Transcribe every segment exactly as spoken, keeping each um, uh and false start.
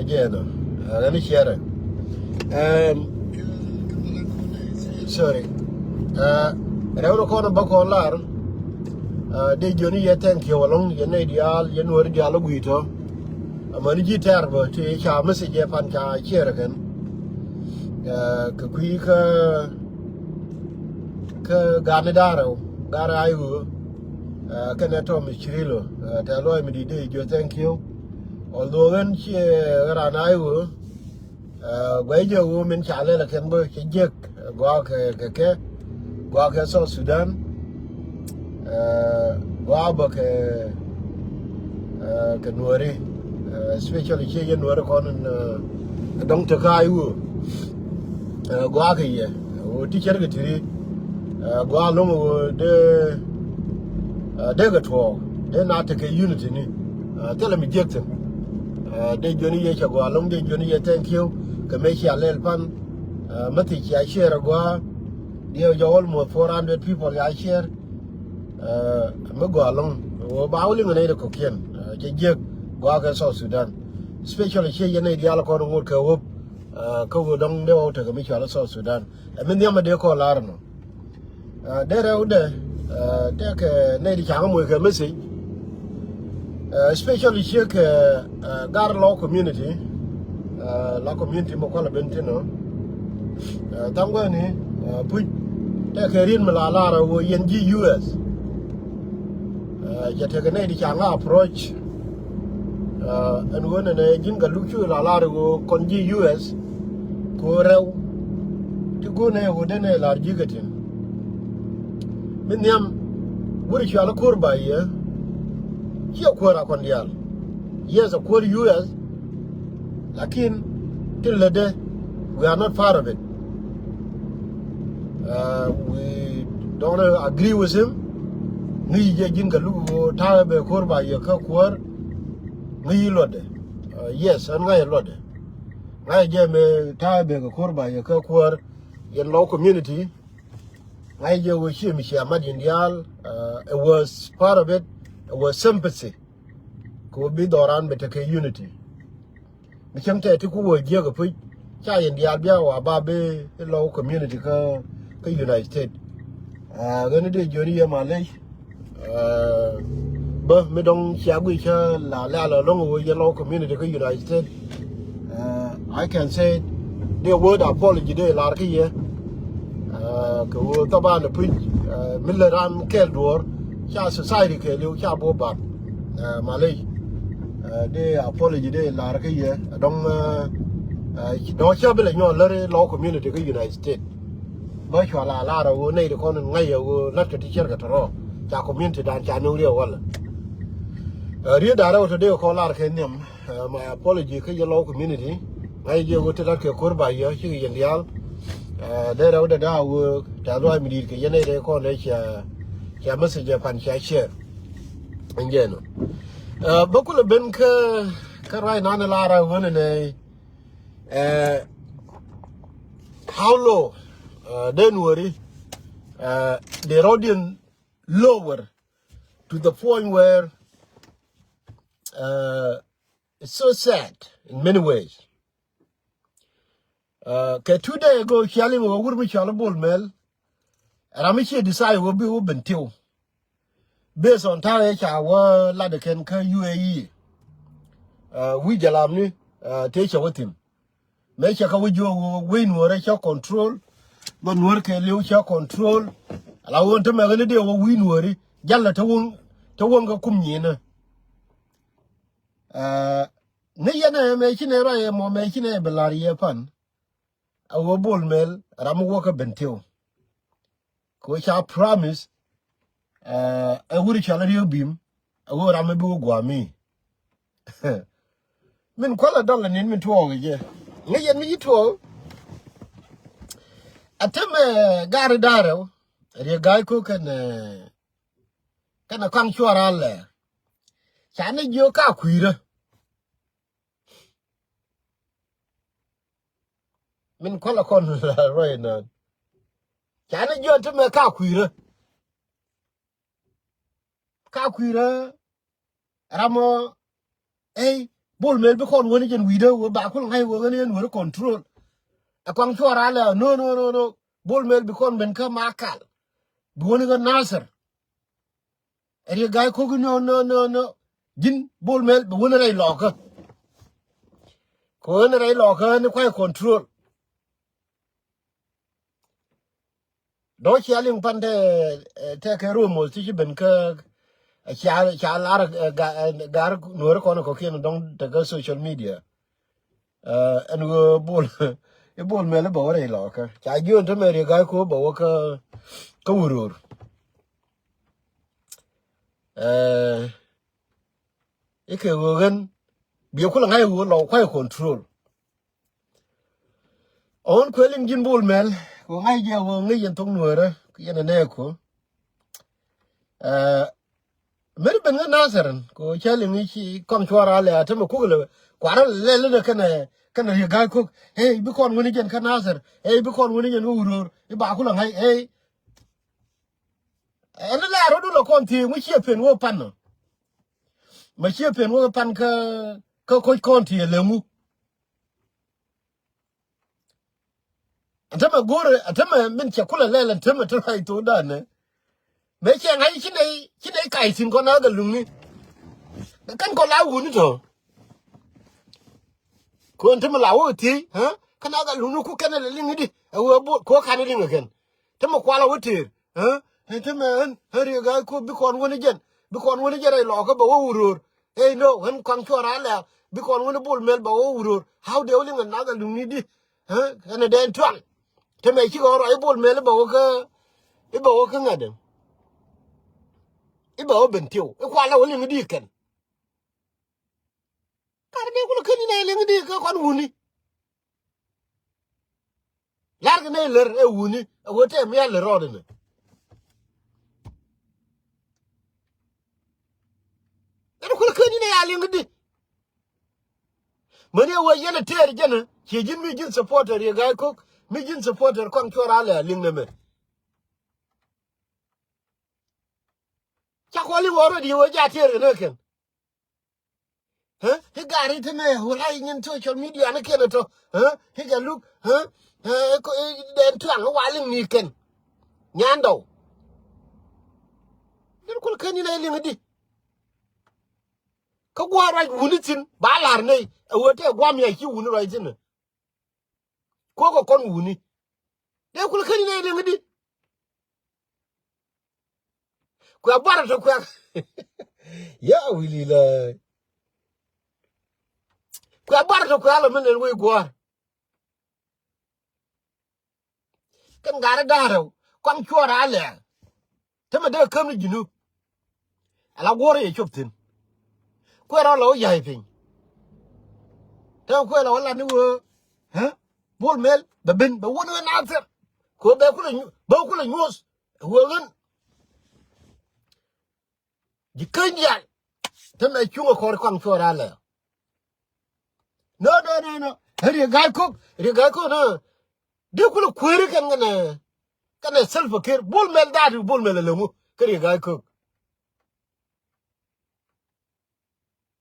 Jɛɛnɔ ɣän i̱ ciɛrɛ. Sorry. Rɛw ni kɔn bä kɔn lar. Dee jiɔni yɛ thank you alɔŋ yɛ nɛy diaal yɛ nuɔri diaal i̱ gui̱i̱ tɔ. Amäni ji̱ tɛ̈r bä ti ca message ɛ pan ca ciɛrɛ kɛn. Kɛ kui̱ kä kä gani da̱rɛw gar ay ɣöö kɛnɛ tɔm i̱ cirilo tɛ luɔy mi di̱t dee jiɔ thank you. Although ɣän ciɛ ɣän ran ay ɣöö guay jɛ ɣöö min ca lɛl kɛn bä cɛ jiäk gɔaa kɛ kɛ kɛ gɔaa kɛ South Sudan. Gɔaa bä kɛ kɛ nuɔri especially ciɛ yɛ nuɔri kɔn in dɔŋ te kä ay ɣöö gɔaa kɛ yɛ ɣöö ti cɛr kɛ tiri. Gɔaa lo̱ŋ ɣöö dee dee kɛ tuɔɔk dee na tekɛ unity ni. Thilɛ mi jiäk thi̱n. Dee jiɔni yɛ cɛ gɔaa lo̱ŋ dee jiɔni yɛ thank you kɛ mëë cia lɛl pan. Mäthi cia share gɔaa diɛw jɛ almost four hundred people ya share. Mi gɔaa lo̱ŋ ɣöö ba wä liŋ nɛy ti kɔ̱kiɛn cɛ jiäk gɔaa kɛ South Sudan. Especially ciɛ yɛ nɛy diaal kɔn ŋot kɛ ɣöp kä ɣöö dɔ̱ŋ dee wä tekɛ mi cual South Sudan. Ɛ mi nhiam ɛ dee kɔn lar nɔ. Dee rɛwdɛ tekɛ nɛy ti ca̱ŋ moc kɛ message. Especially ciek kɛ gar lɔ community. La community mɛ kualɛ ben thin ɔ. Tha̱a̱ŋ guäni puc tekɛ riet mi la lar ɛ ɣöö yɛn ji̱ U S. Cɛ tekɛ nɛy ti ca̱ŋ approach. Ɛn ɣöö nɛnɛ ji̱n Gatluak cu la lar ɛ ɣöö kɔn ji̱ U S. Kɛ ɣöö rɛw ti go̱o̱nɛ ɛ ɣöö denɛ lar ji̱ kɛ tin. Mi nhiam wur cual ko̱r ba yɛ ciɛ kuäär a kɔn diaal. Yes, a kuäär U S. Lakin tin lätdɛ we are not part of it. We don't agree with him. Ŋäc jɛ ji̱n Gatluak ɣöö ta̱a̱ bɛ ko̱r ba yɛ kä kuäär. Ŋäc luɔtdɛ. Yes, ɛn ŋa̱c luɔtdɛ. Ŋa̱c jɛ mɛ ta̱a̱ bɛ kɛ ko̱r ba yɛ kä kuäär. Yɛn lɔw community ŋa̱c jɛ ɣöö ciɛ mi cia mat yɛn diaal. It was part of it. It was sympathy. Kɛ ɣöö bi dhɔran bɛ tekɛ unity. Mi cäŋ tɛ ti ku wä jiäk ɛ puc ca yɛn diaal bia wa ba bi lɔw community kä kä United States. Ɣän dee jiɔni yɛ malec. Bä mi dɔŋ cia guic cä la lɛ̈l alo̱ŋ ɣöö yɛn lɔw community kä United States. I can say dee word apology dee lar kä yɛ. Kɛ ɣöö thaban ɛ puc mi lät ran kɛɛl duɔ̱ɔ̱r ca society kɛɛliw ca bo̱o̱ bar. Malec. Dee apology dee lar kä yɛ dɔŋ. Dɔŋ cä bi lɛ nyɔɔl lär lɔw community kä United States. Bä cua la lar ɛ ɣöö nɛy ti kɔn in ŋäc ɛ ɣöö lät kɛ ti cier kɛ tɔrɔ ca community dan ca nuŋ riɛw walɛ. Riet da̱rɛ wä tɔ dee kɔn lar kɛ nhiam. My apology kä yɛ lɔw community. Ŋa̱c jɛ ɣöö ti lat kɛ ko̱r ba yɛ cikɛ yɛn diaal. Dee rɛw dee da̱a̱ ɣöö tɛ̈th lua̱a̱c mi di̱i̱t kɛ yɛn nɛy dee kɔn dee cia cia message ɛ pan cia share. Ɛn jɛ nɔ. Bä kulɛ ben kä kä ruac nan lar ɛ ɣöö nɛ nɛ how low dee nuɔri dee rɔ̱diɛn lower to the point where it's so sad in many ways. Kɛ two day ago cia liŋ ɣöö wur mi cɔal i̱ Bol Mel. Ram mi cie decide ɣöö bi wä Bentiu. Based on ta̱a̱ ëë ca wä lat ɛ kɛn kä U A E. Wi̱i̱ jalamni tëë cɛ wä thi̱n. Mëë cɛ kä wä jiök ɣöö wec nuɔ̱ɔ̱rä cä control. Bä nuɔ̱ɔ̱r kɛɛliw cä control. Ala ɣöö tämɛ ɣän i̱ dee wä wi̱i̱ nuɔ̱ɔ̱ri jalä te wäŋ te wäŋ kä kum nyi̱i̱nä. Ni yɛn ɛ mɛ ci nɛ ruac ɛ mɔ mɛ ci nɛ bi la̱r yɛ pan. A ɣöö Bol Mel ram mi wä kä Bentiu. Kɛ ɣöö ca promise ɛ wur cɔl a Riek Bim a ɣöö ram mi bi wä guami. Min kualɛ dɔl a nin min tuɔɔk jɛ ŋäc yɛn mi ci tuɔɔk. A temɛ gari da̱rɛw Riek Ga̱a̱c Kok kɛn kɛn a kaŋ cuɔr a lɛ. Ca ni jiök ka kui̱rä. Min kualɛ kɔn ruac naan. Ca ni jiök ti mɛ ka kui̱rä. Ka kui̱rä. Ram ɔ ey Bol Mel bi kɔn wäni jɛn wi̱i̱dä wä ba kul ŋa̱c wä ɣän yɛn wä ri control. Ɛ kɔaŋ cuɔr alɛ, no, no, no, no. Bol Mel bi kɔn ben kä Makal. Bi wäni ɣän Nasir. Ɛ Riek Gai Kok, no, no, no, no. Ji̱n Bol Mel bi wäni rɛy lɔkä. Kɛ wäni rɛy lɔkä ni kuay control. Dɔ̱ŋ cia liŋ pan te, eh, te kɛ ruɔ̱ moth ti ci ben kä, eh, cia, cia lar, eh, ga-, eh, gar nuɔ̱ɔ̱ri kɔn kɔ̱kiɛn dɔ̱ŋ te kä social media. Eh, ɛn ɣöö Bol, i̱ Bol Mel i̱ bɛ wä rɛy lɔkä. Ca jiön te mɛ Riek Gai Kok bɛ wä kä, kä Wuror. Eh, ikɛ ɣöö ɣän biɛ kulɛ ŋa̱c ɣöö lɔ kuay control. Ɣän kuɛ liŋ ji̱n Bol Mel kɛ ŋa̱c jɛ wä ŋäc yɛn thok nuäärä yɛn ɛ nɛɛku. Ɛ, meri ben ŋä Nasir kɛ cä liŋ i̱ ci kɔŋ cuɔr alɛ a tämɛ kuk lɛ kuarä lɛl inɛ kɛnɛ, kɛnɛ Riek Gai Kok. Ey, bi kɔn wuni jɛn kä Nasir. Ey, bi kɔn wuni jɛn kä Wuror. I̱ ba kulɛ ŋa̱c, ey. Ɛn lɛ rot wulɛ kɔn thiee ŋu ciɛ pen wä pan nɔ. Mɛ ciɛ pen wä pan kä, kä koc kɔn thiee lɛ ŋu. Ɛn tämɛ go̱o̱rɛ, ɛn tämɛ min cɛ kulɛ lɛl ɛn tämɛ te ruac thokdan nɛ. Mëë cɛ ŋa̱c ci nɛy, ci nɛy kac thi̱n kɔn a gɛ luŋni. Kɛn kɔn la wuni tɔ. Kɔn tämɛ la wä thiec, ɛ? Kɛn a gɛ luŋni ku kɛn a lɛ liŋ i̱di. Ɛ wee bo̱o̱t kɛ wä ka̱n i̱ liŋ ɛ kɛn. Tämɛ kual a wä tëër, ɛ? Ɛ tämɛ ɣän, ɣän Riek Gai Kok bi kɔn wä ni jɛn. Bi kɔn wä ni jɛn rɛy lɔkä bɛ wä Wuror. Ey no, ɣän kɔaŋ cuɔr a lɛ̈ɛ̈, bi kɔn wä ni Bol Mel bɛ wä Wuror. How dee wä liŋ ɛ nak ɛ luŋni di? Ɛ, ɛn ɛ dɛn tuaŋ. Te mɛ cikɛ ɣɔr i̱ Bol Mel i̱ bɛ wä kä, i̱ bɛ wä kä ŋa̱t ɛn. I̱ bɛ wä Bentiu. I̱ kualɛ wä liŋ i̱ di kɛn. Kar dee kulɛ ken inɛ liŋ i̱ di kä kɔn wuni. Lar kɛ nɛ lär ɛ wuni. Ɛ wee tɛm ya lär rɔɔd inɛ. Ɛn kulɛ ken inɛ ya liŋ i̱ di. Mäni ɛ wee yɛn ɛ tëër jɛn ɛ, ciɛ ji̱n mi ji̱n supporter Riek Gai Kok, mi ji̱n supporter kɔaŋ cuɔr a lɛ̈ɛ̈ liŋ nɛmɛ. Ca kɔn liŋ already ɛ wee ja tëër kɛ nɛ kɛn. Ɛ, i̱ gari ti mɛ wala i̱ nyin social media ni kɛn ɛ tɔ. Ɛ, i̱ jɛ luk, ɛ, ɛ, dɛn tuaŋ i̱ wa liŋ ni kɛn. Nyandɔw. Dɛn kul kɛn inɛ liŋ i̱ di. Kä gua̱a̱r ruac wuni thi̱n ba la̱r nɛy ɛ wee tɛ gua̱a̱m ya ci wuni ruac thi̱n. Kuɔ̱kɛ kɔn wuni. Dee kulɛ ken inɛ liŋ i̱di. Kuɛ buarɛ tɔ kuɛ. Ya wili la. Kuɛ buarɛ tɔ kuɛ alɔ min lɛl wec gua̱a̱r. Kɛn gat rɛ da̱ŋ rɛw kɔaŋ cuɔr a lɛɛk. Tämɛ dee käm ni Junub. Ala guɔ̱r yɛ cop thi̱n. Kuɛ rɔ lɔ wä ya̱c piny. Tämɛ kuɛ lɔ wä lat ni wee. Ɛ? Bol Mel bɛ ben bɛ wä ni wee Nasir. Kɛ wee bɛ kulɛ nyu-, bɛ kulɛ nyuɔ̱th. Wee ɣän. Ji̱ käny diaal. Tämɛ cuŋ ɛ kɔr kɔaŋ cuɔr a lɛɛk. No, no, no, no. Riek Gai Kok, Riek Gai Kok, no. Dee kulɛ kueeri kɛn kɛnɛ, kɛnɛ Salva Kiir. Bol Mel da̱a̱t, Bol Mel ɛ lɛ ŋu kä Riek Gai Kok.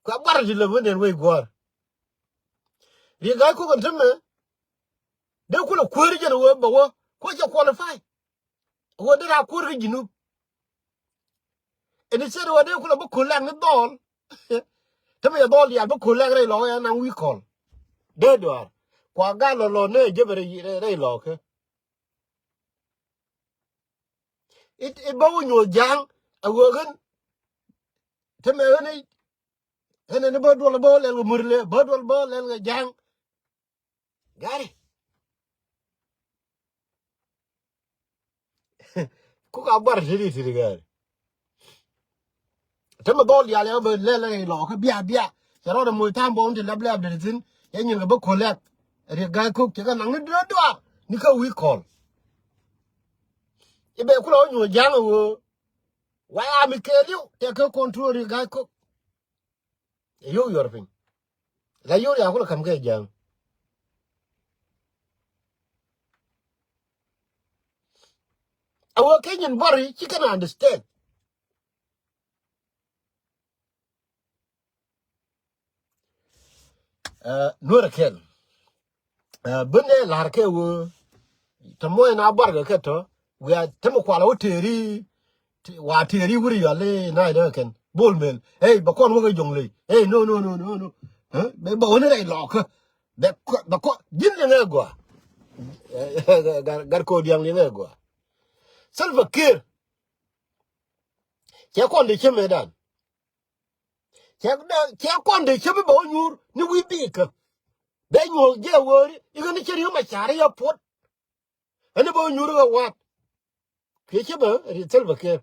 Kuɛ buarɛ ti lɛ mi nɛn wec gua̱a̱r. Riek Gai Kok ɛn tämɛ. Dee kulɛ kueeri jɛn wee bɛ wä. Kuɛ cɛ qualify. Ɣöö dee raa kuäär kä Junub. Ɛn i̱ cɛ ɣöö dee kulɛ bi ko̱l lɛk ni dhɔl. Te mi cɛ dhɔl diaal bi ko̱l lɛk rɛy lɔk ɛn naŋ wi̱i̱ kɔl. Dee duaar. Kua gal lɔ lɔ nee jepɛ rɛy, rɛy, rɛy lɔk kä. I̱, i̱ bä wä nyuɔ̱th ja̱a̱ŋ. A ɣöö ɣän. Te mɛ ɣän i̱. Ɣän ɛn i̱ bä duɔl bä lɛl kɛ mur lɛ. Bä duɔl bä lɛl kɛ ja̱a̱ŋ. Gari. Kuk a buar tiri tiri gari. Te mi dhɔl dial ya bä lɛl rɛy lɔk kä bia bia. Cɛ rɔɔdɛ moc tam bɔm ti lɛp lɛp dee thi̱n. Cɛ nyin kɛ bä ko̱l lɛp. Riek Gai Kok cɛ kɛ naŋ ni duɔ̱ɔ̱r duaar ni kä wi̱i̱ kɔl. I̱ bɛ kulɛ wä nyuɔ̱th ja̱a̱ŋ a ɣöö. Wa ya mi kɛɛliw tɛ kɛ control Riek Gai Kok. Yio̱w yuɔr piny. La yio̱w ya kulɛ ka̱m kɛ ja̱a̱ŋ. A wä kɛ nyin bɔri ci kɛn understand. Nuɔrɛ kɛl. Ɛ, ben ɛ la̱r kɛ wee. Tɛ mɔc na buarkɛ kɛ tɔ. Wiaa tämɛ kualɛ wä tëëri. Ti-, wa tëëri wuri yɔal i̱ na idɛ kɛn. Bol Mel. Ey, bɛ kɔn wä kɛ jo̱ŋ ley. Ey, no, no, no, no, no. Ɛ, bɛ, bɛ wä ni rɛy lɔɔkä. Bɛ kɔ, bɛ kɔ. Ji̱n liŋɛ gɔaa. Gat, gat kɔ diaŋ liŋɛ gɔaa. Salva Kiir. Cɛ kɔn di cemɛ dan. Cɛ, cɛ kɔn dee cä bi bɛ wä nyuur ni wi̱i̱ biikä. Bɛ nyuɔ̱ɔ̱k jɛ wääri ikä ni cä ri̱w ma ca̱ri yɛ puɔt. Ɛn ni bɛ wä nyuur ikä wa̱a̱t. Kiɛ cä bɛ ri Salva Kiir.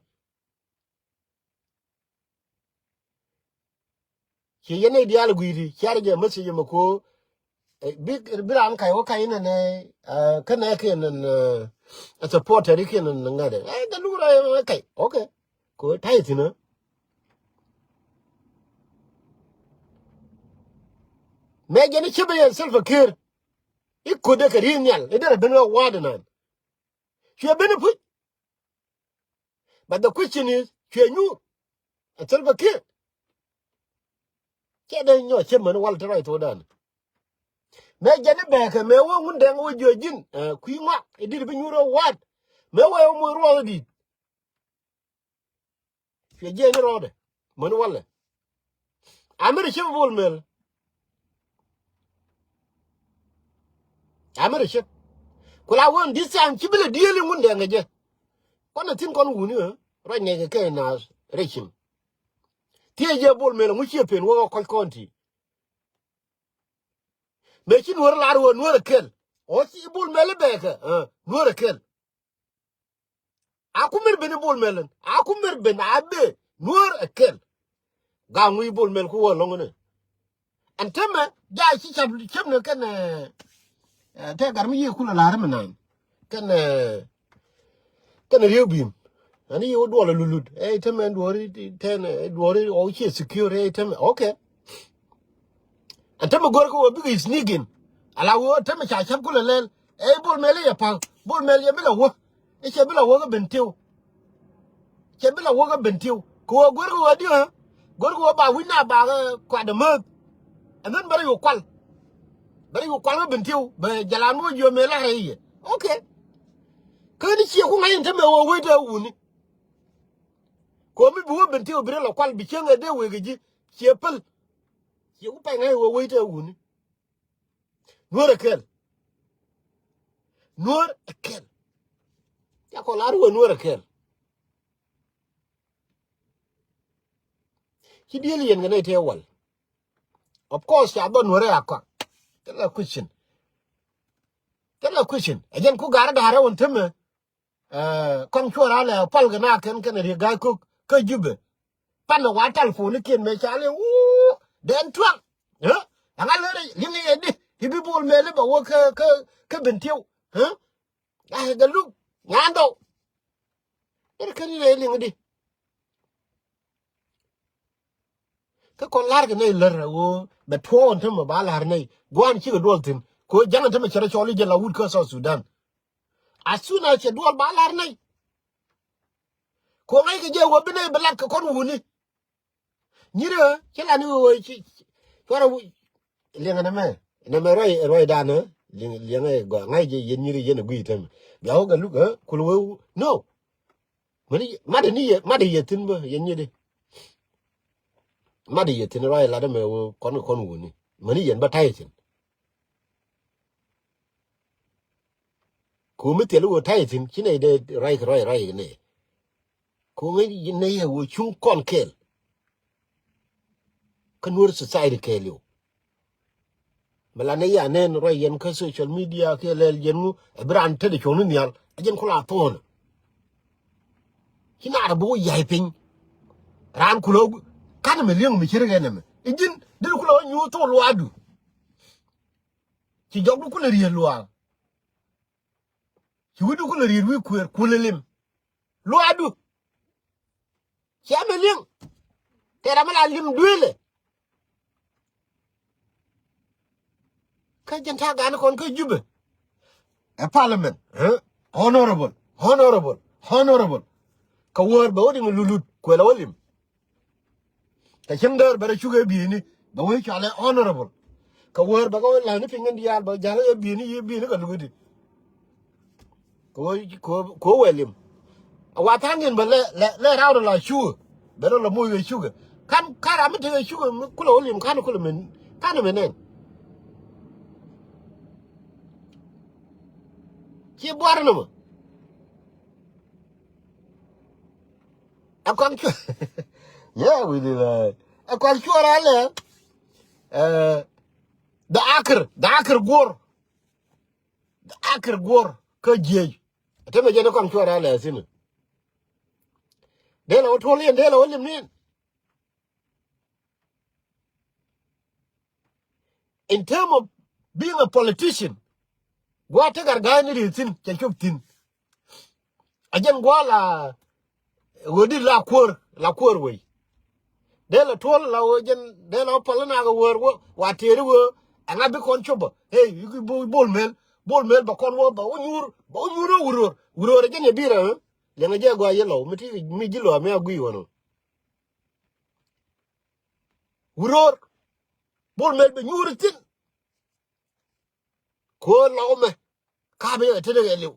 Ci yɛn i̱ diaal gui̱i̱ri ciar jɛ message mɛ ko̱o̱. Ɛ, bi, bi raan kac wä kac inɛnɛ, ɛ, kɛnɛ kiɛ nɛn, ɛ, supporter kiɛ nɛn ŋa̱dɛ. Ɛ, kɛ luk rɔ ɛ kac. Okay. Ko ta̱yɛ thi̱n ɛ. Mɛ jɛn i̱ cä ben yɛn Salva Kiir. I̱ ko̱dɛ kɛ ri̱i̱ nhial i̱ derɛ ben wä wa̱a̱dɛ nan. Cuɛ ben i̱ puc. But the question is, cuɛ nyuur ɛ Salva Kiir? Cɛ dee nyɔ cɛ män wal te rɔy thokdan. Mɛ jɛn i̱ bɛɛkɛ mɛ wä Ŋundɛŋ wä jiɔ ji̱n, ɛ, kui̱ ŋɔak i̱ di̱t bi nyuur ɛ wa̱a̱t. Mɛ wä ɛ wä moc ruɔth i̱ di̱t. Cuɛ jiɛn i̱ rɔɔdɛ män walɛ. Amir cep Bol Mel. Amir cep. Ku la wä in this time ci bi lɛ dieel in Ŋundɛŋ kɛ jɛ. Kɔn a thi̱n kɔn wuni ɛ ruac nɛy kɛ kɛ na rɛy cim. Thiec jɛ Bol Mel ɛŋu ciɛ pen wä kɔc kɔn ti. Mëë ci Nuɔ̱ɔ̱r lar wä Nuɔ̱ɔ̱r ɛ kɛl. Ɔ ci Bol Mel i̱ bɛɛkɛ, ɛ, Nuɔ̱ɔ̱r ɛ kɛl. A ku mer ben i̱ Bol Mel ɛn. A ku mer ben a bee Nuɔ̱ɔ̱r ɛ kɛl. Gaŋ wi̱i̱ Bol Mel ku wä lɔ̱ŋ ni. Ɛn tämɛ ja̱ ci cap cep ni kɛn, ɛ, ɛ, tɛ gar mi yiëë kulɛ la̱r mi naan. Kɛn, ɛ, kɛn rieu bi̱i̱m. Ɛn i̱ wä duɔl ɛ lulut. Ɛ tämɛ ɛn duɔ̱ɔ̱ri tɛn, ɛ, duɔ̱ɔ̱ri ɔ ciɛ secure ɛ tämɛ. Okay. Ɛn tämɛ go̱r kä wä bikɛ sneak in. Ala wä tämɛ ca cap kulɛ lɛl. Ɛ Bol Mel i̱ yɛ pa̱k. Bol Mel yɛ bi la wä. Ɛ cɛ bi la wä kä Bentiu. Cɛ bi la wä kä Bentiu. Kɛ wä go̱r kä wä diɛ. Go̱r kä wä ba wi̱c na ba, ɛ, kuat dämäth. And then bɛ rɛ yu kual. Bɛ rɛ yu kual kä Bentiu. Bɛ jalan wä jiɔ mëë la rɛ i̱ yɛ. Okay. Kä ni ciɛ ku ŋa̱c in tämɛ wä wec tɛ wuni. Kɛ wä mi bi wä Bentiu bi rɛ la kual bi cieŋ ɛ dee wek ɛ ji̱. Ciɛ päl. Ciɛ ku pay ŋa̱c wä wec tɛ wuni. Nuɔ̱ɔ̱r ɛ kɛl. Nuɔ̱ɔ̱r ɛ kɛl. Ca kɔ lar wä Nuɔ̱ɔ̱r ɛ kɛl. Ci diel yɛn kɛ nɛy tëë wal. Of course ca bä Nuɔ̱ɔ̱r ɛ a kɔak. Thilɛ question. Thilɛ question. Ɛ jɛn ku ga̱r da̱a̱r ɛ wän tämɛ. Ɛ, kɔn cuɔr alɛ pal kɛ na kɛn kɛn riek ga̱a̱c kok kä Jubɛ. Pan wa telephone kiɛn mɛ ca liŋ wuu dɛn tuaŋ. Ɛ? Ɛŋa lɛ rɛy liŋ yɛ di i̱ bi Bol Mel i̱ bɛ wä kä, kä, kä Bentiu. Ɛ? Ɛ, gɛ luk nyandɔw. Ɛ, kɛn rɛy liŋ di. Kä kɔn la̱r kɛ nɛy lär ɛ ɣöö bɛ tuɔɔn tämɛ ba la̱r nɛy gua̱a̱n cikɛ duɔl thi̱n. Kɛ ɣöö ja̱ŋ tämɛ cɛ rɔ cɔl i̱ jɛ la wut kä South Sudan. As soon as cɛ duɔl ba lar nɛy. Ko̱ ŋa̱ckɛ jɛ wä bi nɛy bi lat kɛ kɔn wuni. Nyirä ci lat ni wee ci cuarɛ wi̱c. Liɛŋɛ nɛmɛ nɛmɛ ruac ruacdan ɛ liɛŋɛ gɔaa ŋa̱c jɛ yɛn nyirä yɛn ɛ gui̱c tämɛ. Bia wä gɛ luk ɛ kul wee no. Mäni matdɛ ni yɛ matdɛ yɛ thi̱n bä yɛn nyirä. Matdɛ yɛ thi̱n ruac lat ɛmɛ wee kɔn kɛ kɔn wuni mäni yɛn bä ta̱yɛ thi̱n. Ko̱ mi thil wä ta̱yɛ thi̱n ci nɛy dee ruac kɛ ruac ruac kɛ nɛy. Ko̱ ŋäc nɛy ɛ wä cuŋ kɔn kɛɛl. Kä Nuer society kɛɛliw. Mi la nɛy a nɛn ruac yɛn kä social media kiɛ lɛl yɛn ŋu ɛ bi raan tetdɛ cuɔ̱ŋni nhial ɛ jɛn kula thuɔ̱ɔ̱nɛ. Ci naar bi wä ya̱c piny. Raan kulɛ wä kanɛ mi li̱eŋ mi ci ri kɛn ɛmɛ i̱ ji̱n deri kulɛ wä nyuur thok luaadu. Ci jɔkdu kulɛ riet luaak. Ci wi̱cdu kulɛ riet wi̱i̱ kuëër kulɛ lim. Luaadu. Cia mi li̱eŋ. Tɛɛr amɛ la lim dueelɛ. Kä jɛn ta̱a̱ ga̱a̱n kɔn kä Jubɛ. Ɛ parliament. Ɛ? Honorable. Honorable. Honorable. Kä wäär bɛ wä diŋ lulut kuɛlɛ wä lim. Kɛ cieŋ däär bɛ rɔ cuk ɛ bieyni bɛ wee cɔalɛ honorable. Kɛ wäär bɛ kɛ wä la̱ni piny in diaal bɛ ja̱l ɛ bi̱i̱ni yi bi̱i̱ni kɛ luk i̱di. Kɛ wä kɛ wä wɛ lim. A wa tha̱a̱ŋ in bɛ lɛ lɛ lɛ raw dɔ la cuɛ bɛ rɔ la moc kɛ cukɛ. Ka̱n ka̱n ram mi tekɛ cukɛ mi kulɛ wä lim ka̱n kulɛ mi ka̱n mi nɛn. Ci buar ni mɔ. Ɛ kɔn cuɛ. Yeah, we did. Ɛ kɔn cuɛ ra lɛ. Dha akir dha akir guɔr. Dha akir guɔr kä jiec. Ɛ temɛ jɛn ɛ kɔn cuɛ ra lɛ thin. Dee la wä tuɔl yɛn dee la wä lim nin. In term of being a politician, gua̱a̱th ti Garga̱a̱ ni ri̱i̱ thi̱n cɛ cop thi̱n. A jɛn gua̱a̱th la ɣöö di la kuäär la kuäär wei. Dee la tuɔl la ɣöö jɛn dee la wä pal na kɛ wäär wä wa tëëri ɣöö ɛŋa bi kɔn copä. Hey, Bol Mel, Bol Mel ba kɔn wä ba wä nyuur ba wä nyuur wä wuröör wuröör a jɛn yɛ bi̱i̱rä. Liɛŋɛ jɛ gɔaa yɛ lɔw mi ti mi ji̱ lɔa mi a gui̱i̱ wänä. Wuröör Bol Mel bɛ nyuuri thi̱n. Ko̱o̱r lɔk mɛ ka bi yɛ tetdä kɛ liw.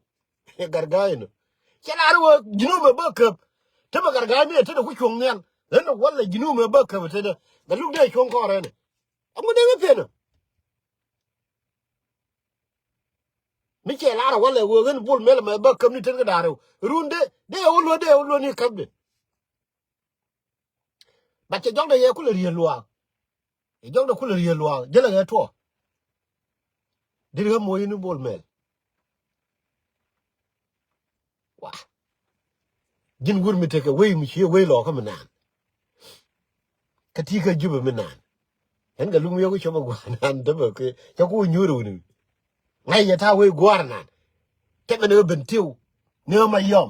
Garga̱a̱ inɔ cɛ lar wä ji̱n wä mɛ bä käp. Te mɛ Garga̱a̱ mi yɛ tetdä ku cuɔ̱ŋ nhial ɣän walɛ ji̱n wä mɛ bä käp tetdä. Bɛ luk dee cuɔ̱ŋ kɔɔr ɛnɛ. Aŋu dee ŋä piɛnä. Mi cɛ lar walɛ wä ɣän Bol Mel mɛ bä käp ni tetdä da̱r rɛw run dee dee wä luä dee wä luä ni käp dee. But cɛ jɔkdɛ yɛ kulɛ riee luaak. Cɛ jɔkdɛ kulɛ riee luaak jälɛ ɣɛ tuɔ. Dit ɣä moc ni Bol Mel. Wa ji̱n wur mi tekɛ wei mi cie wei lɔɔkä mi naan. Kä ti kä Jubɛ mi naan. Ɛn kɛ luk mi yɔk cop a gua̱a̱r naan dämɛ kɛ cɛ ku nyuur wuni. Ŋa̱c yɛ ta̱a̱ wee gua̱a̱r naan. Tɛmɛ ni ɣä ben tiw ni ɣä ma yɔm.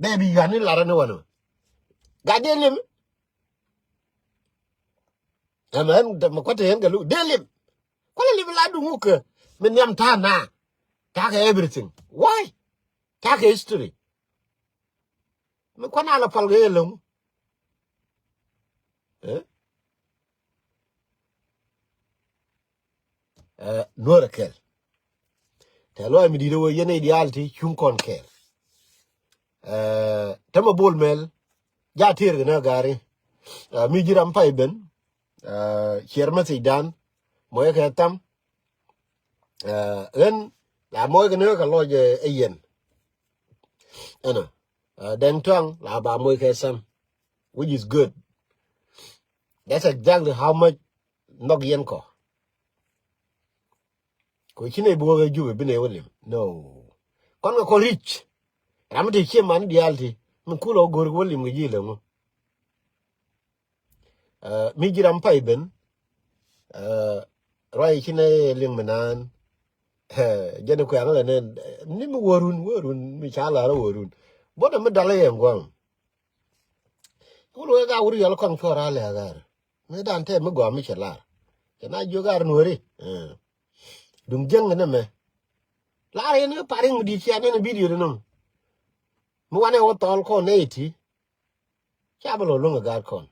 Bɛ bi yuan ni lar ni wanɔ. Gat dee lim. Ɛmɛ ɛn dämɛ kua̱t ɛn kɛ luk dee lim. Kua̱t lim la duŋ wukɛ mi nhiam ta̱a̱ na. Ta̱a̱ kɛ everything. Why? Ta̱a̱ kɛ history. Mi kuan a la pal kɛ yɛ läŋ. Eh? Eh, Nuɔr a kɛl. Tɛ luɔi mi di̱t a wee yɛn a ideality cuŋ kɔn kɛɛl. Eh, tämɛ Bol Mel ja tier kɛ nä gari. Eh, mi ji̱ ram pay ben. Eh, ciɛr message dan mɔyɛ kɛ tham. Eh, ɣän la mɔc kɛ ni ɣä kɛ lɔc ɛ yɛn. Ɛnɔ, eh, Dɛŋ Tuaŋ la ba moc kɛ tham, which is good. That's exactly how much nhɔk yɛn kɔ. Kɛ ci nɛy bi wä kɛ Jubɛ bi nɛy wä lim. No. Kɔn kɛ kɔ rich. Ram mi te cie man diaal ti mi kulɛ wä go̱r kɛ wä lim kɛ ji̱ lɛ ŋu. Eh, mi ji̱ ram pay ben. Eh, ruac ci nɛ liŋ mi naan. Eh, jɛn kuɛŋ lɛ nɛn, eh, ni mi wärun wärun mi ca lar wärun. Bot mi dal yɛ ŋuaŋ. Wul wek a wur yɔl kɔŋ cuɔr a lɛ a gar. Mi dan tɛ mi gɔam mi cɛ lar. Cɛ na jiök a rin weri. Eh. Duŋ jieŋ ni mɛ. Lar yɛn ni pariŋ mi di̱i̱t cia nɛn bidio di nɔŋ. Mi wanɛ wä thɔl kɔn nɛ iti. Ca bi lɔ luŋ a gaat kɔn.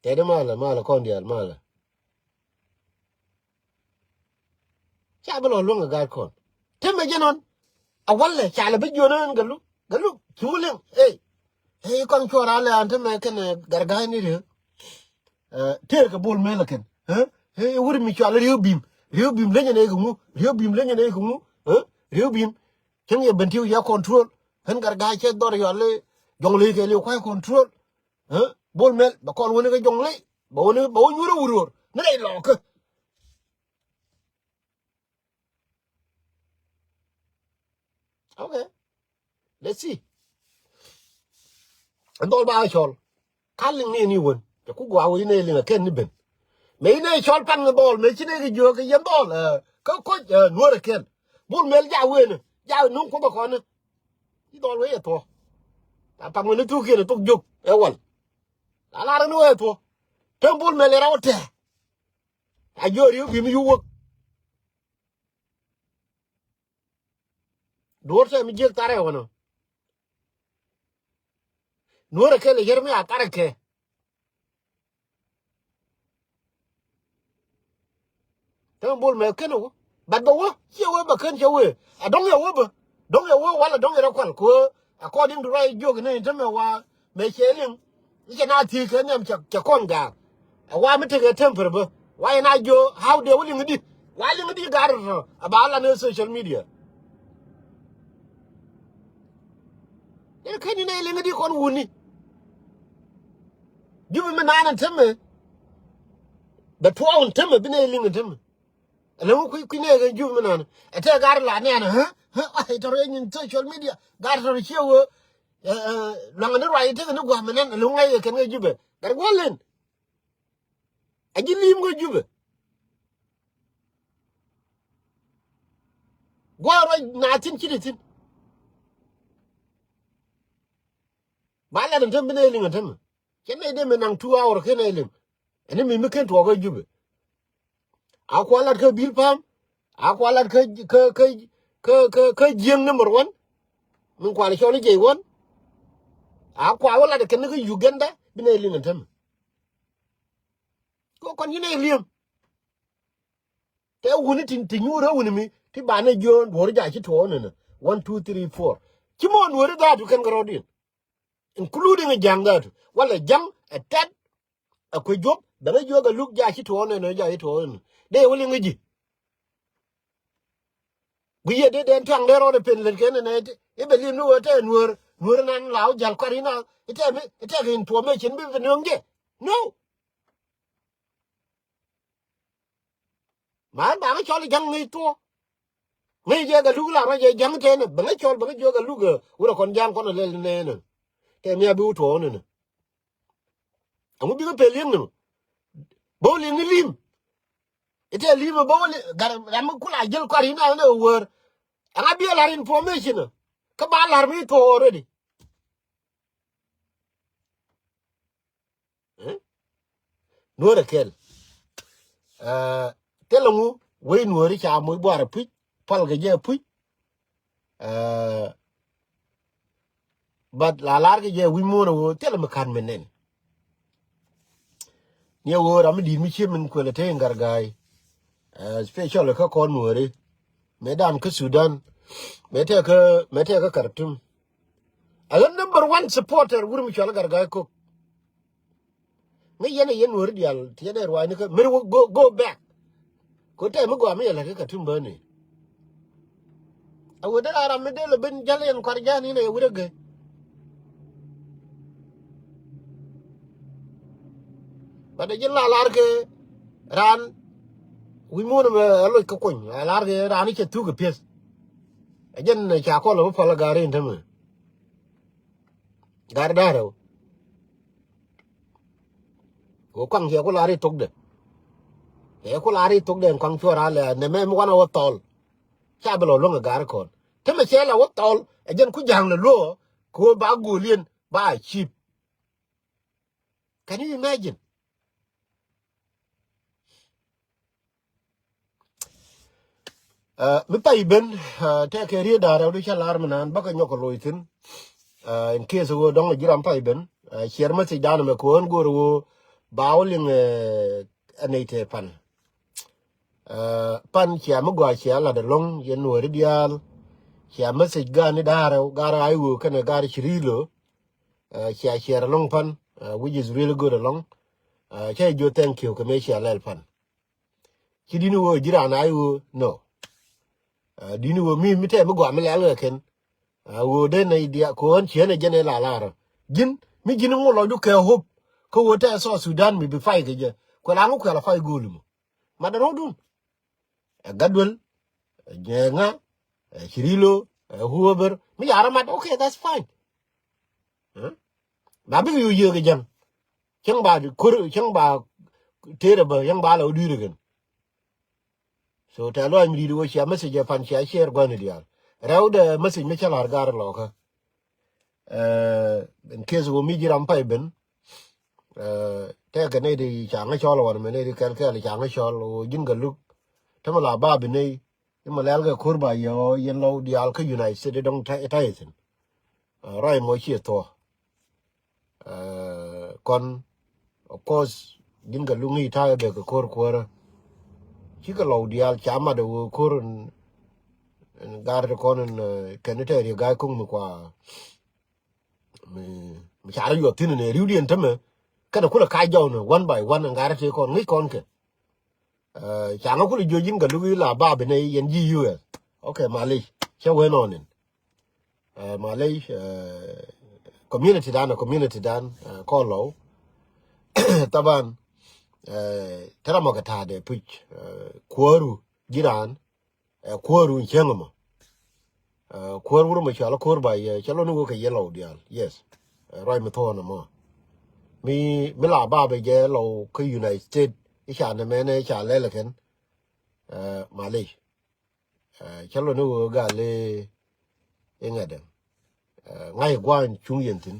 Tɛt malɛ malɛ kɔn diaal malɛ. Ca bi lɔ luäŋ kɛ gaat kɔn. Temɛ jɛ nɔn. A walɛ ca lɛ bi jiɔn ɛn gɛ luk gɛ luk ci ŋu liŋ. Ey. Ey kɔn cuɔr a lɛ an temɛ kɛnɛ Garga̱a̱ ni riek. Eh, tëër kɛ Bol Mel kɛn. Eh, eh, wur mi cual Riek Bim. Riek Bim lenyɛ nɛ kɛ ŋu. Riek Bim lenyɛ nɛ kɛ ŋu. Eh, Riek Bim. Cäŋ yɛ ben tiw ya control. Ɣän Garga̱a̱ cɛ dhɔr yɔal i̱ Jɔŋley kɛ liw kuay control. Eh, Bol Mel bɛ kɔn wuni kɛ Jɔŋley. Bɛ wuni bɛ wuni nyuur a wuror ni rɛy lɔɔkä. Okay. Let's see. Ɛn dhɔl ba cɔl. Ka liŋ ni ni wen. Cɛ ku gɔaa wä inɛ liŋ a kɛn ni ben. Mɛ inɛ cɔl pan ni dhɔl mɛ ci nɛ ki jiök kɛ yɛn dhɔl. Eh, kä koc, eh, Nuɔr a kɛn. Bol Mel ja wen. Ja nuŋ kuoth a kɔn. Ci dhɔl wee yɛ thuɔ. A pam wen ni thuk kiɛn a thuk jiök. Ɛ wal. La lar ni wee thuɔ. Tem Bol Mel ɛ rɛw tɛ. A jiök Riek Bim yu wäk. Duɔ̱ɔ̱r tɛ mi jiäk tharɛ wänä. Nuɔ̱ɔ̱rɛ kɛ lɛ yɛr mi a tharɛ kɛ. Tämɛ Bol Mɛl /kenɛ wä. But bɛ wä, ciɛ wee bɛ /ken, ciɛ wee. A dɔ̱ŋ yɛ wä bä. Dɔ̱ŋ yɛ wä wala dɔ̱ŋ yɛ rɔ kual kɛ wee. According to ruac jiök ni tämɛ wa mɛ cɛ liŋ. I̱ cɛ na thiec kɛ nhiam cɛ, cɛ kɔn gaar. A wa mi tekɛ temper bä. Wa yɛ na jiö, how dee wä liŋ di. Wa liŋ di gaar rɔ. A ba la ni social media. Yɛn /ken ni nɛ liŋ di kɔn wuni. Jupɛ mi naan tämɛ. Bɛ tuɔɔk tämɛ, bi nɛ liŋ tämɛ. Ɛlɛ ŋu kui̱, kui̱ nɛ kɛ Jupɛ mi naan. Ɛ tɛ gaar la nɛn, hä? Hä? Ai, tɔrɔ yɛ nyin social media. Gaar tɔrɔ ciɛ wee. Ɛ, ɛ, luaŋ ni ruac itek ni gua̱a̱m mi nɛn. Ɛlɛ ŋu ŋa̱c yɛ kɛn kɛ Jupɛ. Gat gua̱l len. A ji̱ li̱i̱m kɛ Jupɛ. Gua̱a̱r ruac na thi̱n ci ti thi̱n. Ba lat ɛn täm bi nɛ liŋ ɛn täm. Cɛ nɛ dee mi naŋ two hour ken nɛ liŋ. Ɛn mi mi ken tuɔɔk kä Jupɛ. A kua lat kä Bil Pam. A kua lat kä, kä, kä, kä, kä, kä Jiäŋ number one. Min kua lɛ cɔl i̱ Jay One. A kua wä lat kɛn kä Uganda bi nɛ liŋ ɛn täm. Kɛ kɔn ci nɛ li̱em. Tɛ wuni ti, ti nyuur rɛ wuni mi ti banɛ jiö duɔ̱ɔ̱r ja ci tuɔɔk nɛnɛ. One, two, three, four. Ci mɔ nuɔ̱ɔ̱ri dhaatu kɛn kɛ rɔɔdiɛn. Including a ja̱ŋ dhaatu. Wala ja̱ŋ a tɛt a kuec juɔ̱p bɛ ŋä jiök a luk ja ci tuɔɔk nɛnɛ, ja ci tuɔɔk nɛnɛ. Dee wä liŋ ji̱. Guiyɛ dee dɛn tuaŋ dee rɔɔdɛ pen lät kɛn nɛnɛ. I̱ bɛ li̱em ni wee tɛ nuɔ̱ɔ̱r, nuɔ̱ɔ̱r nan la wä jal kɔr ina. Itɛ mi, itɛ kɛ information bi bi nöŋ jɛ. No. Man ba ŋä cɔl i̱ ja̱ŋ ŋäc thuɔ̱k. Ŋäc jɛ kɛ luk la ruac jɛ ja̱ŋ tɛnɛ. Bɛ ŋä cɔl, bɛ ŋä jiök kɛ luk, ɛ, wurɛ kɔn ja̱ŋ kɔn ɛ lɛl nɛnɛ. Tɛ mi a bi wut tuɔɔk nɛnɛ. Ɛŋu bikɛ pɛl yieŋ nɛmɛ. Bä wä liŋ ni li̱em. Itɛ li̱em bä wä liŋ gat ram mi kula jiäl kɔr in a nɛ wä wär. Ɛŋa bi ɛ la̱r information ɛ. Kä ba la̱r mi thuɔɔk already. Ɛ? Nuɔ̱ɔ̱rɛ kɛl. Ɛ, thilɛ ŋu wec nuɔ̱ɔ̱ri ca moc buarɛ puc, pal kɛ jɛ puc. Ɛ, but la lar kɛ jɛ wi̱c muɔ̱ɔ̱n ɛ ɣöö thilɛ mi ka̱n mi nɛn. Ni ɛ ɣöö ram mi di̱i̱t mi cië min kuël ɛ te in Garga̱a̱y. Ɛ, special kä kɔn nuɔ̱ɔ̱ri. Mëë dan kä Sudan. Mëë tɛk kä, mëë tɛk kä Khartoum. Ɛ ɣän number one supporter wur mi cual Garga̱a̱y Kok. Ŋäc yɛn ɛ yɛn wä ri diaal ti yɛn ɛ ruaacni kä mi ri wä go, go back. Ko tɛm mi gɔaa mi yɛ la̱t kä Khartoum bä ni. A wä dee ram mi dee lɛ ben jäl yɛn kuar ja̱a̱n in ɛ wä dee gɛ. Bat ɛ ji̱n la lar kɛ raan wi̱c muɔ̱ɔ̱n ɛmɛ ɛ loc kä kuny, la lar kɛ raan i̱ cɛ thuk ɛ pi̱eth. Ɛ jɛn ca kɔl ɛ wä pal ɛ ga̱a̱r in tämɛ. Gar da̱rɛ wä. Wä kuaŋ cɛ ku lar i̱ thokdɛ. Cɛ ku lar i̱ thokdɛ kuaŋ cuɔr alɛ nɛ mɛ mi wanɛ wä thɔl. Ca bi lɔ luäŋ ɛ gar kɔn. Te mɛ cɛ la wä thɔl ɛ jɛn ku ja̱a̱ŋ lɛ luɔ. Kɛ wä ba go̱o̱l yɛn ba cip. Can you imagine? Ɛ, mi pay ben, ɛ, tɛkɛ riet da̱ŋ rɛw di cä lar mi naan bäkɛ nyɔk kɛ loc thi̱n. Ɛ, in case ɣöö dɔ̱ŋ ji̱ ram pay ben, ɛ, share message dan mɛ kɛ ɣöö ɛn go̱o̱r ɣöö ba wä liŋ, ɛ, ɛ nɛy tëë pan. Ɛ, pan cia mi gɔaa cia lat ɛlɔ̱ŋ yɛn nuɔ̱ɔ̱ri diaal. Cia message ga̱a̱n ni da̱ŋ rɛw, ga̱a̱n rɛw ay ɣöö kɛnɛ ga̱a̱n ci ri̱i̱l ɣöö. Ɛ, cia share ɛlɔ̱ŋ pan, ɛ, which is really good ɛlɔ̱ŋ. Ɛ, cä jɛ jiök thank you kɛ mëë cia lɛl pan. Ci di̱t ni ɣöö ji̱ raan a i̱ ɣöö, no. Ɛ, di̱t ni ɣöö mi, mi tɛm mi gɔaa mi lɛl kɛ kɛn. Ɛ, ɣöö den nɛy diaal kɛ ɣän ciën ɛ jɛn ɛ la lar. Ji̱n mi ji̱n ŋu lɔcdu kɛ hope. Kä ɣöö tɛ South Sudan mi bi pay kɛ jɛ. Kuɛ la ŋu kuɛ la pay go̱o̱l mɔ. Mat ɛ rɔ̱dun. Ɛ Gatwel, ɛ Nyɛɛŋa, ɛ Cirilo, ɛ whoever. Mi ca rɔ mat, okay, that's fine. Ɛ? Ba bikɛ yo̱o̱ yiëë kɛ jäŋ. Cäŋ ba ko̱r, cäŋ ba tëërɛ bä, cäŋ ba la wä dui̱r kɛn. So tɛ luac mi di̱i̱t wä cia message ɛ pan cia share gua̱ni diaal. Rɛwdɛ message mi cä la̱r gar lɔkä. Ɛ, in case wä mi ji̱ ram pay ben. Ɛ, tɛkɛ nɛy di ca ŋä cɔl wan mɛ nɛy di kɛl kɛl ca ŋä cɔl wä ji̱n kɛ luk. Tämɛ la ba bi nɛy. Imɛ lɛl kɛ ko̱r ba yɛ ɣɔɔ yɛn lɔw diaal kä United States dɔ̱ŋ ta̱, ta̱ ithin. Ɛ, ruac mɔ ciɛ thuɔ̱. Ɛ, kɔn, of course, ji̱n kɛ luk ŋi̱i̱c ta̱a̱ bɛ kɛ ko̱r kuäärä. Cikɛ lɔw diaal ca mat ɛ ɣöö ko̱r in, in gar ti kɔn in, eh, kɛn i̱ tɛɛr yɛ ga̱a̱c ko̱ŋ mi kua mi, mi ca rɔ yuɔth thi̱n in ɛ ri̱wdiɛn tämɛ. Kɛnɛ kulɛ kac jɔw ni one by one in gar ti kɔn ŋi̱c kɔn kɛ. Eh, ca ŋä kulɛ jiö ji̱n kɛ luk i̱ la bab in ɛ yɛn ji̱ U S. Okay, malic. Cä wen ɔn in. Eh, malic, eh, community dan, community dan, eh, kɔn lɔw. Taban, eh, te ram mɔ kɛ ta̱a̱dɛ puc, eh, kuääru ji̱ raan, eh, kuääru in cieŋ ɛmɔ. Eh, kuäär wur mɔ cɔal ko̱r ba yɛ, cä lɔ ni wä kɛ yɛ lɔw diaal. Yes. Eh, ruac mi thuɔ̱ɔ̱n ɛmɔ. Mi, mi la bab ɛ jɛ lɔw kä United States, i̱ ca nɛ mɛnɛ ca lɛl ɛ kɛn. Eh, malic. Eh, cä lɔ ni ɣöö gal i̱, i̱ ŋɛt dɛ. Eh, ŋa̱c gua̱a̱ny cuŋ yɛn thi̱n.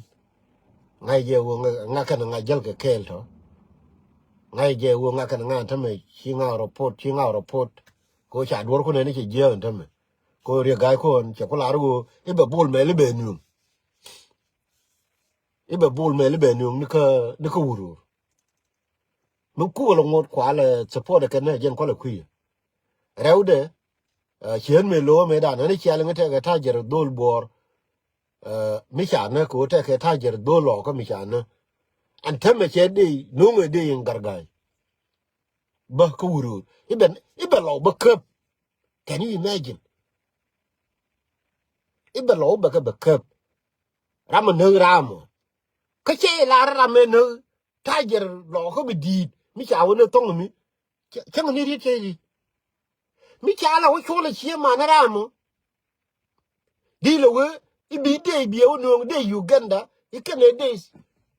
Ŋa̱c jɛ ɣöö ŋa, ŋa kɛn ŋa jäl kɛ kɛɛl tɔ. Ŋa̱c jɛ ɣöö ŋa kɛn ŋa tämɛ ci ŋa report, ci ŋa report. Ko ca duɔr kun ɛn cɛ jiɛɛk ɛn tämɛ. Ko riek ga̱a̱c kɔn cɛ ku lar ɣöö i̱ bɛ bol mɛl i̱ bɛ nuŋ. I̱ bɛ bol mɛl i̱ bɛ nuŋ ni kä, ni kä wurur. Mi kukɛ lɔ ŋot kualɛ support ɛ kɛn ni jɛn kualɛ kui̱. Rɛwdɛ, eh, cieen mëë lo̱o̱ mëë dan, ɣän i̱ cial ŋä tɛkɛ ta̱jɛr dhol buɔɔr. Eh, mi ca nä kɛ ɣöö tɛkɛ ta̱jɛr dhol lɔɔkä mi ca nä. Ɛn täämɛ cɛ dee, no̱o̱ŋɛ dee in garga̱a̱c. Bä kä wurur. I̱ bɛ, i̱ bɛ lɔw bä käp. Can you imagine? I̱ bɛ lɔw bä kä bä käp. Ram ɛ näk ram ɔ. Kä cɛ i̱ lar ram ɛ näk. Ta̱jɛr lɔɔkä bi di̱i̱t. Mi ca wä ni thɔŋ mi. Cä, cäŋ ni riet cɛ i̱. Mi ca la wä cuɔl a cie man ram ɔ. Di lɛ wee i̱ bi dee bi ɛ wä nuɔ̱ŋ dee Uganda i̱ kɛn ɛ dee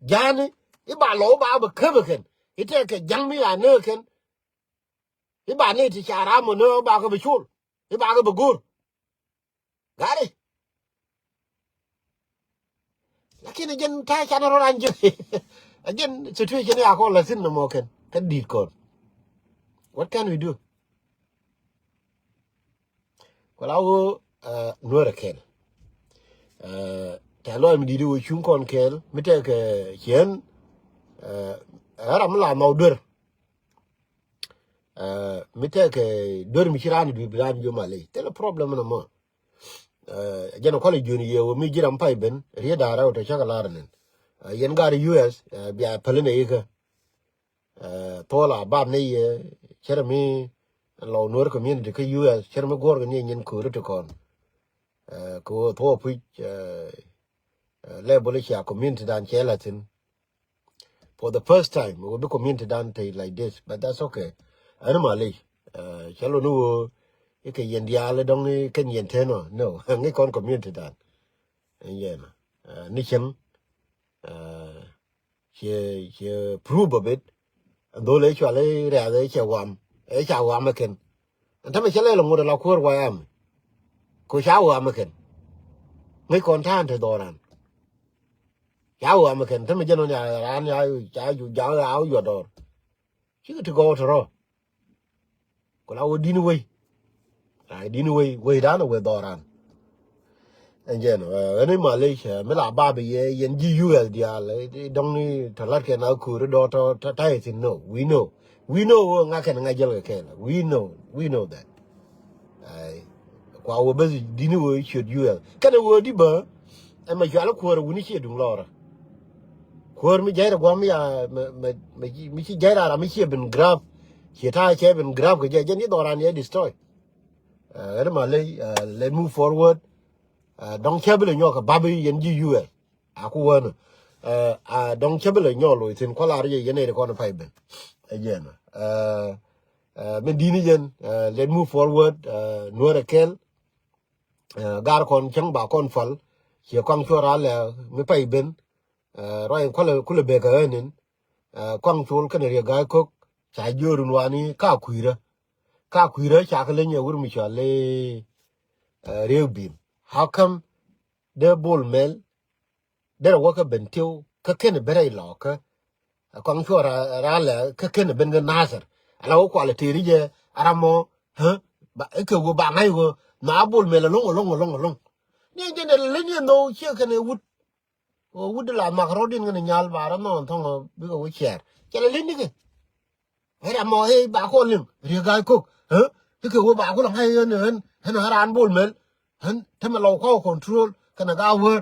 ja̱a̱ni i̱ ba lɔ wä ba bɛ käp ɛ kɛn i̱ tɛkɛ ja̱ŋ mi ya nɛ ɛ kɛn. I̱ ba nɛ ti ca ram ɔ nɛ ba kɛ bɛ col i̱ ba kɛ bɛ go̱o̱r. Gari. Lakin ɛ jɛn ta̱a̱ canɛ rɔ ran jɛ. Ɛ jɛn situation ya kɔn la thin nɔmɔ kɛn kä di̱i̱t kɔn. What can we do? Kula wo, eh, Nuer kɛl. Eh, tɛ lɔy mi didi wo cuŋ kɔn kɛl mi tɛ kɛ ciɛn, eh, ram la nɔw duer. Eh, mi tɛ kɛ duer mi ci ran du bi ran jo mali. Tɛ lɛ problem na mɔ. Eh, jɛn kɔl jun ye wo mi jiram pay ben, rie da raw tɛ cak lar nen. Eh, yɛn gar U S, eh, bia pɛlɛ ne yikɛ. Eh, thol a bab ni yɛ, cɛrɛ mi lɔw Nuer community kä U S, cɛrɛ mi guɔr kɛ ni nyin kuri ti kɔn. Eh, kɛ wä thol puc, eh, eh, level cia community dan cɛ la thin. For the first time, wä bi community dan te like this, but that's okay. Ɛn malic, eh, cɛ lo ni wä, ikɛ yɛn diaal dɔŋ ni kɛn yɛn tenɔ, no, ŋic kɔn community dan. Ɛn yɛn, eh, ni cɛŋ, eh, Ciɛ, ciɛ prove of it. Dhol ëë cual i̱ rɛ̈th ëë cɛ wam. Ëë ca wam ɛ kɛn. Ɛn tämɛ cä lɛl ŋot ala kuäär wayam. Ko ca wam ɛ kɛn. Ŋäc kɔn ta̱a̱n te dhɔran. Ca wam ɛ kɛn. Tämɛ jɛn ɣän ya ran ya ca ju jaŋ ya wä yuɔt dɔɔr. Cikɛ ti gɔw te rɔ. Ku la wä di̱n wei. Ay, di̱n wei, wei dan wei dhɔran. Ɛn jɛn, eh, ɛn i̱ malic, eh, mi la bab i̱ yɛ, yɛn ji̱ U S diaal, eh, dɔ̱ŋ ni tɔ lat kɛn a kööri dɔ̱ tɔ, tɔ, tɔ, I think no. We know. We know wä ŋa kɛn ŋa jäl kɛ kɛn. We know. We know that. Ay. Kua wä bäth di̱n wä ciöt U S. Kɛn wä di bä, ɛmɛ cual kuäär wuni ciɛ duŋ lɔrä. Kuäär mi jɛy rɛ guam ya, mi, mi, mi, mi ci jɛy rara mi ciɛ bin grab. Ciɛ ta̱a̱ cɛ bin grab kɛ jɛ, jɛ ni dhɔran yɛ destroy. Eh, ɛn ma ley, eh, ley move forward. Eh, dɔŋ cɛ bi lɛ nyɔk kɛ bab yɛn ji̱ U S. A ku wänä. Eh, a dɔŋ cɛ bi lɛ nyɔk lo̱c thi̱n kualar yɛ yɛn ɛ ri kɔn pay ben. Ɛ jɛn. Eh, eh, min di̱n yɛn, eh, ley move forward, eh, Nuäär ɛ kɛl. Eh, gar kɔn cäŋ ba kɔn pal. Ciɛ kɔaŋ cuɔr a lɛ mi pay ben. Eh, ruac in kualɛ, kulɛ bek ɛ ɣän in. Eh, kɔaŋ col kɛnɛ Riek Gai Kok. Ca jiöör in wani ka kui̱rä. Ka kui̱rä ca kɛ leny ɛ wur mi cɔal i̱, eh, Riek Bim. How come dee Bol Mel derɛ wä kä Bentiu kä kɛnɛ ben rɛy lɔkä? Kɔaŋ cuɔ ra, ra lɛ kä kɛnɛ ben kä Nasir. Ala wä kualɛ tëëri jɛ ara mɔ, hä? Ba, ikɛ wä ba ŋa̱c wä na Bol Mel ɛlɔ̱ŋ, ɛlɔ̱ŋ, ɛlɔ̱ŋ, ɛlɔ̱ŋ. Ni jɛn ɛ leny ɛ nhɔw ciɛ kɛnɛ wut. Wä wut la mak rɔ̱diɛn kɛnɛ nyal ba rɔ nhɔn thɔŋ bikɛ wä ciɛɛr. Cɛ lɛ leny nikɛ. Ɛ ra mɔ ɛ ba kɔn liŋ Riek Gai Kok. Ɛ kɛ wee ba kulɛ ŋa̱c ɣän ɣän ɣän ɣän raan Bol Mel. Ɣän tämɛ lɔw kɔw control kɛnɛ ka wär.